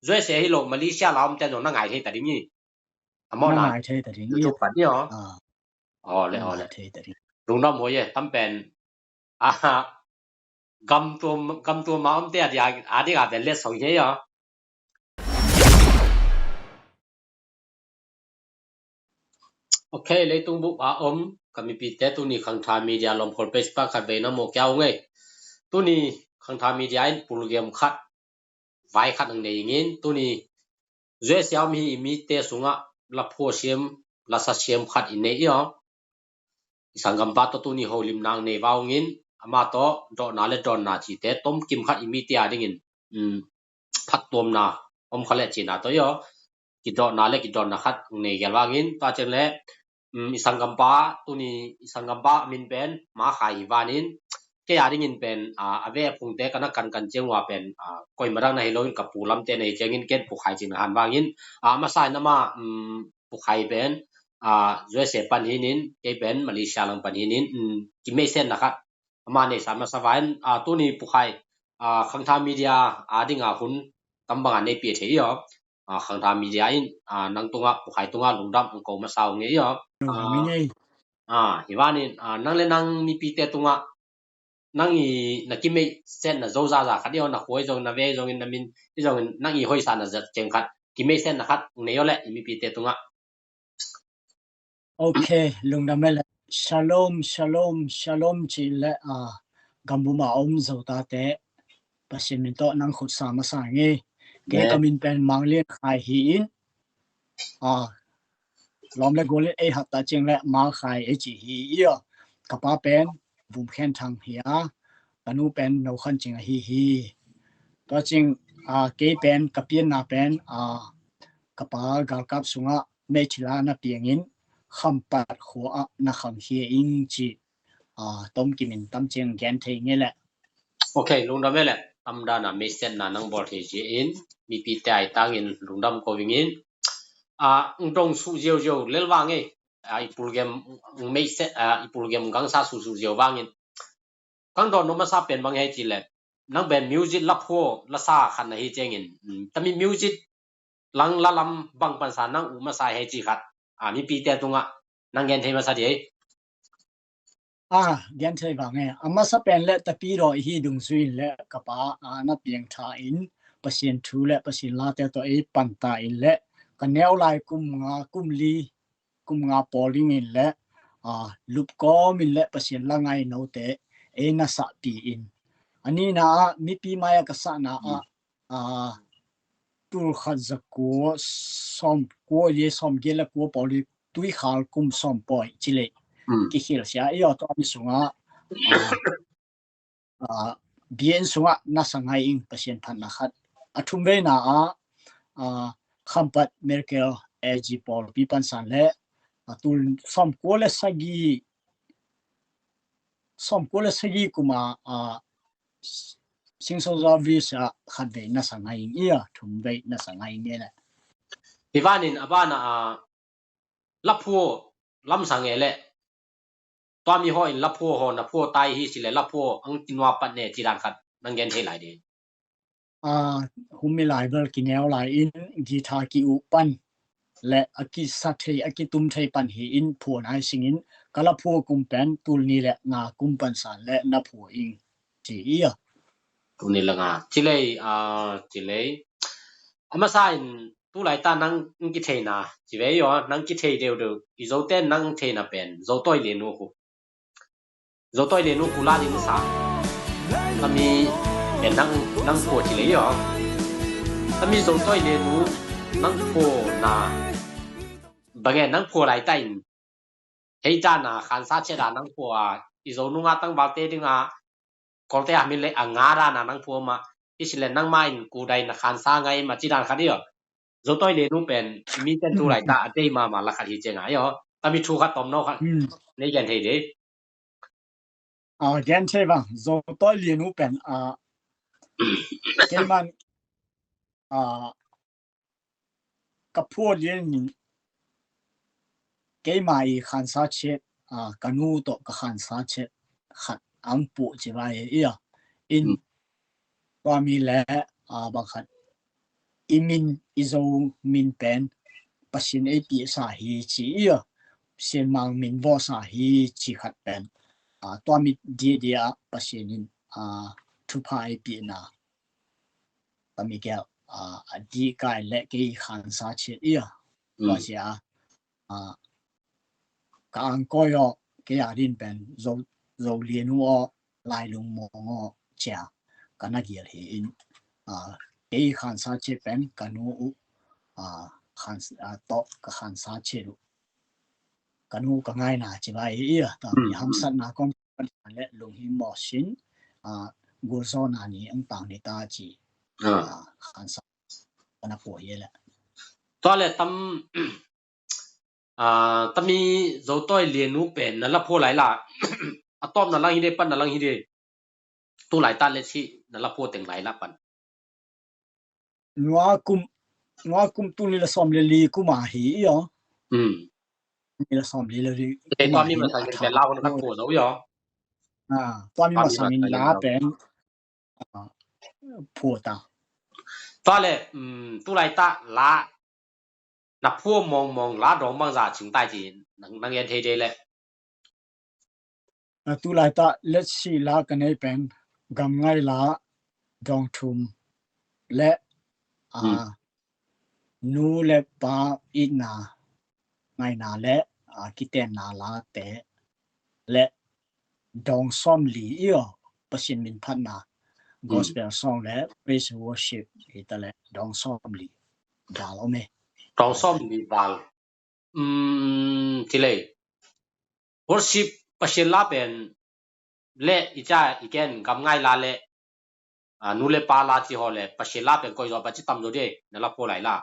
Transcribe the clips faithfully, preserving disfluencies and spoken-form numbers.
U S A hi lo Malaysia la omte zong na ngai thei ta ding hi. A mawhna ngai thei ta ding hi. YouTube pan hi aw. Aw le, aw le. Lungdam huai e, tam pen. Aha. Gam tua, gam tua ma omte a dia, a dia ga pen let song hi aw. Ok, leitung bup a om ka mipite, tuni Khangtha Media lawmkhawl page pan khat vei na mawh kia ung ei. Tuni Khangtha Media in pulgem khat, vai khat ang nei ingin, tuni U S A om hi i mite sungah laphua siam, lasa siam khat i nei i aw. I sanggampa tawh tuni holimna ang nei va ungin, ama tawh dawhna le dawnna cite tomkim khat i mite a dingin, um, phattuamna om kha le cina tawh i aw. Kidawhna le kidawhna khat ang nei gel vangin, tua ciang le, um, i sanggampa, tuni i sanggampa min pen Ma Khai hi vanin, kei a dingin pen, a, a ve a phungte ka na kankan ciang ua pen, a, koima dang na hi loin ka pu lamte na hi ciangin ken Pu Khai cing na han vangin, a, masa in ama, um, Pu Khai pen, a, U S A pan hinin, kei pen Malaysia lang pan hinin, um, kimeisenna khat ama neisa masa vain, a, tuni Pu Khai, a, Khangtha Media a dinga hun tam banga neipih thei i aw. A, Khangtha Media in, a, nang tungah, Pu Khai tungah lungdam ang ko masa ung ei i aw. Lungdam ing ei. A, hi vanin, a, nang le nang mipite tungah nang i na kimeihsetna zo zaza khat i aw, na khua i zong, na ve i zongin, na min i zongin, nang i hoisana zat ciang khat, kimeihsetna khat ang nei aw le i mipite tungah. Ok, lungdam e le. Shalom, shalom, shalom ci le, a, gambuma om Zotate, Pasian min tawh nang khutsa masa ing ei. Kei ka min pen Mang Lian Khai hi in, a, lawm le gual in ei hat ta ciang le Ma Khai ei ci hi i aw. Ka pa pen Vum Khen Thang hi a, ka nu pen No Khan Cing ahi hi. Tua ciang, a, kei pen ka pianna pen, a, ka pa galkap sungah meithila na piangin Khampat khua ah na khang hi ing ci, a, tomkim in tam ciang gen thei ing ei le. Ok, lungdam e le. Tamdana meisetna nang bawl thei ci in, mipite ai tangin lungdam ko vingin, a, ng dong suh ziauziau lel vang ei. A, i pulgem meiset, a, i pulgem gangsa suhsuh ziau vangin. Kang dawn no masa pen bang hei ci le, nang pen music laphua lasa khat na hi ciangin, um, tami music lang lalam bang pansa nang uh masa hei ci khat, a, mipite tungah nang gen thei masa di ei. A, gen thei vang e. A masa pen le tapi daw i hi dungzui in le ka pa, a, na piangtha in Pasian thu le Pasian late tawh ei panta in le ka neu lai kum nga, kum li, kum nga pawl dingin le, a, lupkawm in le Pasian la ngai note ei na sahpi in. A nihna ah mipi mai a ka sahna ah, a, tul khat za kua sawm kua le sawm giat le kua pawl i Tuikhal kum sawm pawi ci le kikhil sia i aw, tua mi sungah, a, a, bian sungah na sa ngai ing Pasian phatna khat. A thum veina ah, a, Khampat Miracle A G pawlpi pansan le, a, tul sawm kua le sagih, sawm kua le sagih kuma, a, Sing Sozo Visa khat vei na sa ngai ing i aw, thum vei na sa ngai ing i le. Hi vanin a vana, a, laphua lamsang e le. Tua mi haw in laphua haw, na phua tai hi ci le laphua ang kinua pat ne ci dan khat nang gen thei lai di. A, humi lai bel kineu lai in guitar ki uh pan le a kisa thei, a kitum thei pan hi in phua nai singin ka laphua kum pen tul ni le nga kum pansan le na phua ing ci i aw. Tul ni le nga. Ci lei, a, ci lei. A masa in tu lai ta nang kitheina ci ve i aw, nang kithei deuhdeuh i Zote nang theina pen Zotawi Lianu khu. Zotawi Lianu khu la ding sa. Tami pen nang, nang phua ci lei i aw. Tami Zotawi Lianu nang phua na. Bang e nang phua lai ta in. Hei ta na khansa che da nang phua i Zo nunga tangvalte dinga Kawlte a min le a nga dana nang phua ma, i si le nang ma in kudai na khansa ngai ma ci dan khat i aw. Zotawi Lianu pen mi ten tu lai ta a tei mama la khat hi ciang a i aw. Tami thu khat tom no khat nei gen thei de. A, gen thei vang, Zotawi Lianu pen, a, keiman, a, ka phua lian in keima i khansa chet, a, ka nu tawh ka khansa chet khat ang puh ci vai i aw. In tua mi le, a, bang khat i min, i Zo min pen Pasian ei pihsa hi ci i a, Pasian mang min vawsa hi ci khat pen, a, tua mi diadia Pasian in, a, thupha ei pihna, tami gel, a, a dihkai le kei khansa ciat i a, tua cia, a, ka angkawi aw, kei a din pen Zo, Zo lianu aw, lailung mawng aw cia ka na gial hi in, a, kei khansa ciat pen ka nu uh, a, khan, a, tawh ka khansa ciat uh, ka nu ka ngaina ci vai hi i a, tami hamsatna kong le lunghim mawsin, a, gulzawna ni ang tang ni ta ci, a, khansa ka na pua hi le. Tua le tam, a, tami Zo tawi lianu pen na la phua lai la, a tawpna lang hi de, panna lang hi de, tu laitak le ci na la phua teng lai la pan. Nua kum, nua kum tu ni la sawm le li kum a hi i aw. Ni la sawm li le li. Te tua mi masang in pen la hun khat phua zo i aw. A, tua mi masang in la pen, a, phua ta. Tua le, um, tu laitak la na phua mawngmawng la dawng bangza cing tai ci nang, nang en thei de le. A, tu laitak let's see la ka nei pen gamngai la dawng thum le, a, nu le pa itna ngaina le, a, kitenna late le dawng sawm li i aw, Pasian min phatna, gospel song le praise worship hi ta le dawng sawm li val om e. Dawng sawm li val. Um, ci lei. Worship Pasian la pen le i ca i ken gamngai la le, a, nu le pa la ci haw le Pasian la pen koi zaw pa ci tam zaw de, na la phua lai la.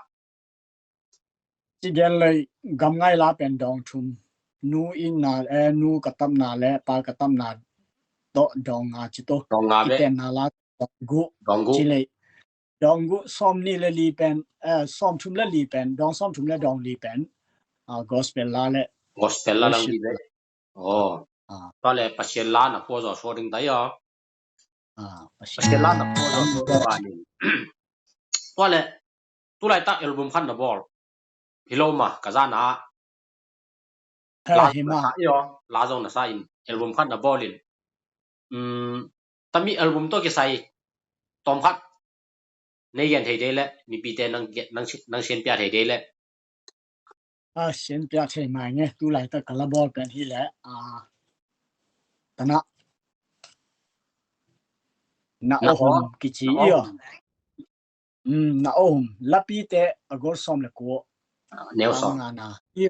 Ci gen lei gamngai la pen dawng thum. Nu itna, eh, nu ka tapna le pa ka tapna tawh dawng nga ci to. Dawng nga ve. Kitenna la dawng guh. Dawng guh. Ci lei. Dawng guh sawm ni le li pen, eh, sawm thum le li pen, dawng sawm thum le dawng li pen, a, gospel la le. Gospel la lang li le. Oh. A. Tua le Pasian la na phua zaw suak ding ta i aw. A, Pasian la na phua zaw suak ding ta i. Tua le, tu laitak album khat na bawl. Hi lo ma, ka zana. La zong na sa i aw, la zong na sa in, album khat na bawl in. Um, tami album tawh kisai tawm khat nei gen thei de le, mipite nang, nang, nang sian pia thei de le. A, sian pia thei mai nge, tu laitak ka la bawl pen hi le, a, tana. Na ohom kici i aw. Um, na ohom, lapite a gol sawm le kua. Neu sawm. Tang ngana. I,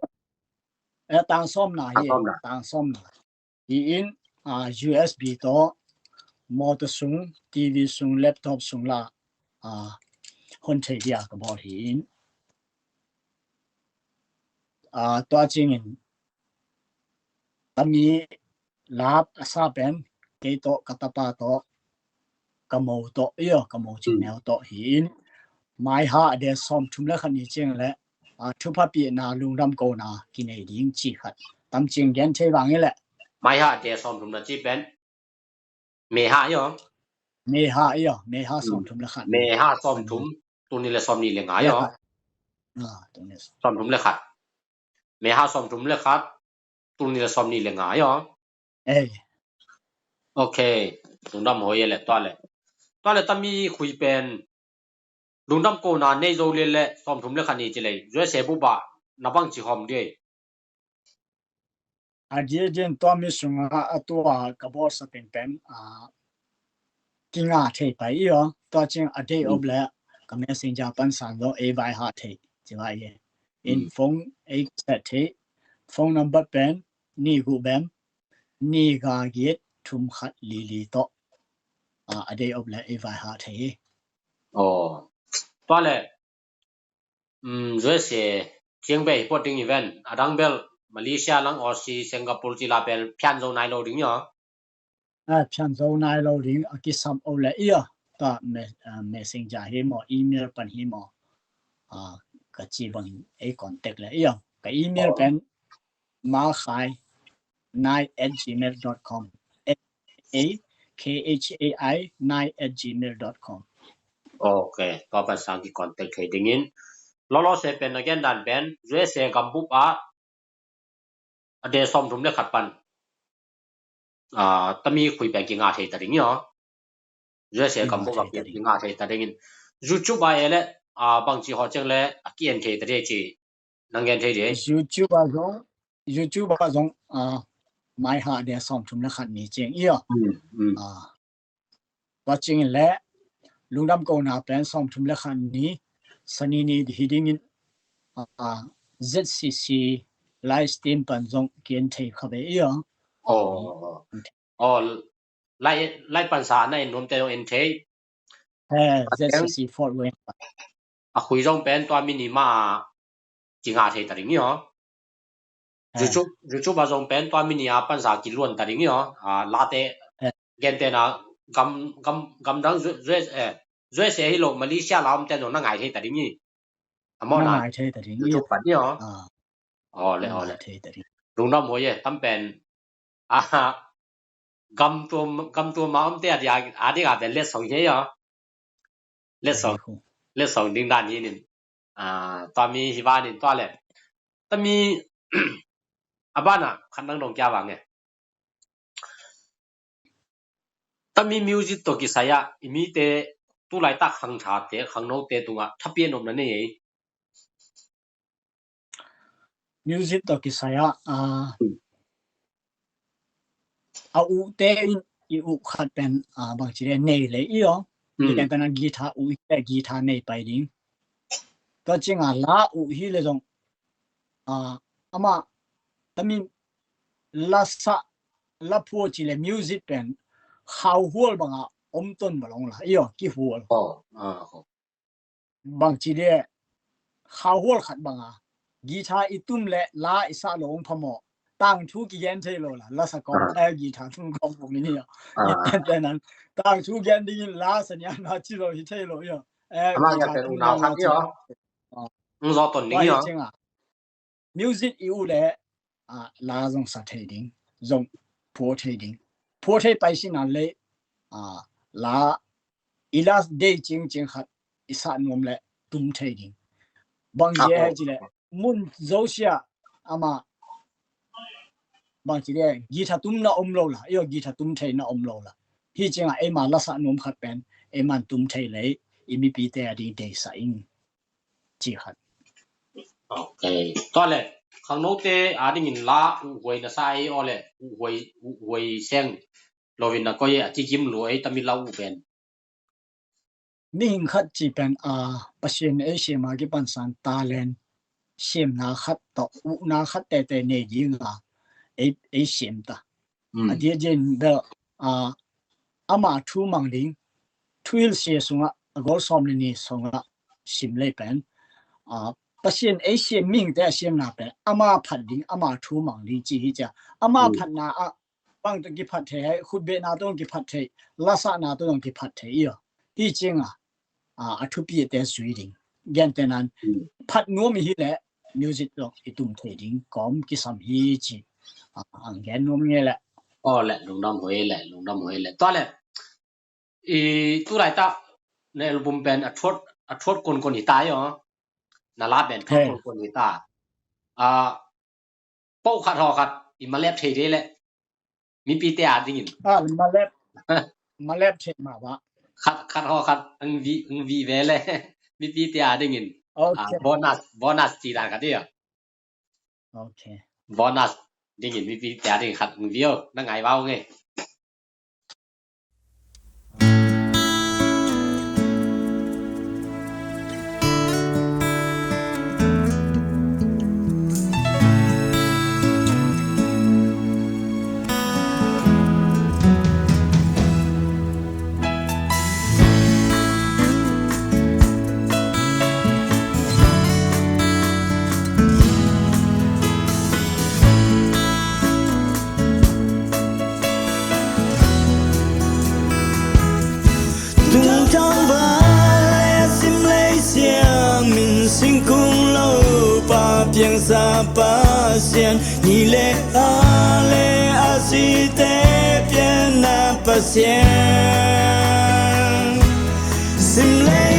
eh, tang sawmna hi, tang sawmna. Hi in, a, U S B tawh, motor sung, T V sung, laptop sung la, a, hon thei dia ka bawl hi in. A, tua cingin, tami lap a sa pen, kei tawh, ka tapa tawh, ka mo tawh, i aw, ka mo cing neu tawh hi in. Mai ha a de sawm thum le khat ni cing le, a, thupha pihna lungdam kona kinei ding ci khat. Tam cing gen thei vang i le. Mai ha a de sawm thum le ci pen. Meha i aw. Meha i aw. Meha sawm thum le khat. Meha sawm thum. Tuni le sawm ni le nga i aw. Sawm thum le khat. Meha sawm thum le khat. Tuni le sawm ni le nga i aw. Eh. Okay. Lungdam hoi le tua le. Tua le tami khui pen. Lungdam kona nei zo le le sawm thum le khat ni ci lei. U S A bup ah na bang ci hawm dei. A dia din tua mi sunga a tua ka bawlsa penpen, a, kinga thei pai i aw, tua cing a dei op le ka messenger pansan lo ei vai ha thei ci vai e. In phone ei set thei, phone number pen ni gu bem, ni ga git thum khat li li tawh. A, a dei op le ei vai ha thei hi. Aw. Tua le, um, U S A ciang bel hi pawt ding i ven, a dang bel Malaysia lang, Aussie, Singapore ci la bel phian zo nai lo ding i aw. A, phian zo nai lo ding a kisam o le i aw. Ta me, a, messenger hi maw, email pan hi maw. A, ka ci bang ei contact le i aw. Ka email pen makhai nine at gmail dot com. M A K H A I nine at gmail dot com. Ok, tua pan sang ki contact thei dingin. Lawlawse pen a gen dan pen U S A gambup ah a de sawmthum le khat pan a tami khui pen kinga thei ta ding hi aw. U S A gambup ah kinga thei ta dingin. YouTube ah e le a bangci haw ciang le a ki-en thei ta ding ci nang gen thei ding. YouTube ah zong, YouTube ah zong a mai ha de sawmthum le khat ni ciang hi aw. Tua ciangin le lungdam kona pen sawmthum le khat ni Sani ni hi dingin a Z C C live stream pan zong ki-en thei kha ve hi aw. Aw, lai, lai pansa na en nuamte zong en thei. Z C C Fort Wayne. A khui zong pen tua mi ni mah a kinga thei ta ding hi aw. YouTube, YouTube ah zong pen tua mi ni a pansa kiluan ta ding hi aw. A, late gente na gam, gam, gamdang U S A, U S A hi lo Malaysia la omte zong na ngai thei ta ding hi. A mawh na ngai thei ta ding hi. YouTube pan hi aw. Aw le, aw le. Lungdam huai e, tam pen. A, gam tua, gam tua ma omte a dia, a dia ga pen letsong hi aw. Letsong, letsong ding dan hi nin. A, tua mi hi vanin tua le. Tami a bana khat nang dong kia vang e. Tami music tawh kisai ah i mite tulaitak khangthate, khangnote tungah thapiak nopna nei ei. Music tawh kisai ah a, a uhte in i uh khat pen a bangci le nei le i aw. Ken kana guitar uh i te guitar nei pai ding. Tua cianga la uh hi le zong a, ama tami lasa, la phua ci le music pen khauhual banga om ton balong la i aw, kihual. Bangci le khauhual khat banga guitar i tum le la i sa lo ong phamawh. Tangthu kigen thei lo la, lasa kawm, eh, guitar tum kawm pung i ni aw. Tangthu gen dingin la sa nia na ci lo hi thei lo i aw. Ama guitar pen tum unau na khat i aw. Ung zaw ton ding i aw. Music i uh le a, la zong sa thei ding, zong phua thei ding. Phua thei pai sina le a, la i la dei cingcing khat i sa nuam le tum thei ding. Bangci he ci le mun zosia ama bangci le guitar tumna om lo la, i aw guitar tum theina om lo la. Hi cinga eima lasa nuam khat pen eiman tum thei le i mipite a ding deisa ing ci khat. Ok. Tua le khangnote a dingin la uh huai na sa ei aw le uh huai, uh huai seng loin na koi a kigim lua ei tami la uh pen. Mihing khat ci pen a Pasian ei siam a kipan san talent siamna khat tawh uhna khat tete nei dinga ei, ei siam ta. A dia dian bel a ama thu mang ding, thuhilsia sungah a gol sawm le ni sungah sim lei pen a Pasian ei siam mihingte a siamna pen ama phat ding, ama thu mang ding ci hi cia. Ama phatna ah bang tawh kiphat thei hai, khutbehna tawh kiphat thei, lasahna tawh kiphat thei i aw. Hi cinga a, a thupite zui ding. Gentehnan phat nuam i hi le music lok i tum thei ding kawm kisam hi ci. A, ang gen nuam nge le. Aw le, lungdam huai le, lungdam huai le. Tua le i tulaitak na album pen a thuat, a thuat konkon hi ta i aw. Na la pen thuat konkon hi ta. A, po khat haw khat i malep thei dei le mipite a dingin. A, malep, malep thei ma ba. Khat, khat haw khat ang vi, ang vi ve le mipite a dingin. Ok. A, bonus, bonus ci dan khat i aw. Ok. Bonus dingin mipite a dingin khat ang vi aw, na ngai vau nge. Tungtang vale simlei siamin singkung lopa piangsa Pasian, ni le a le a site pianna Pasian. Simlei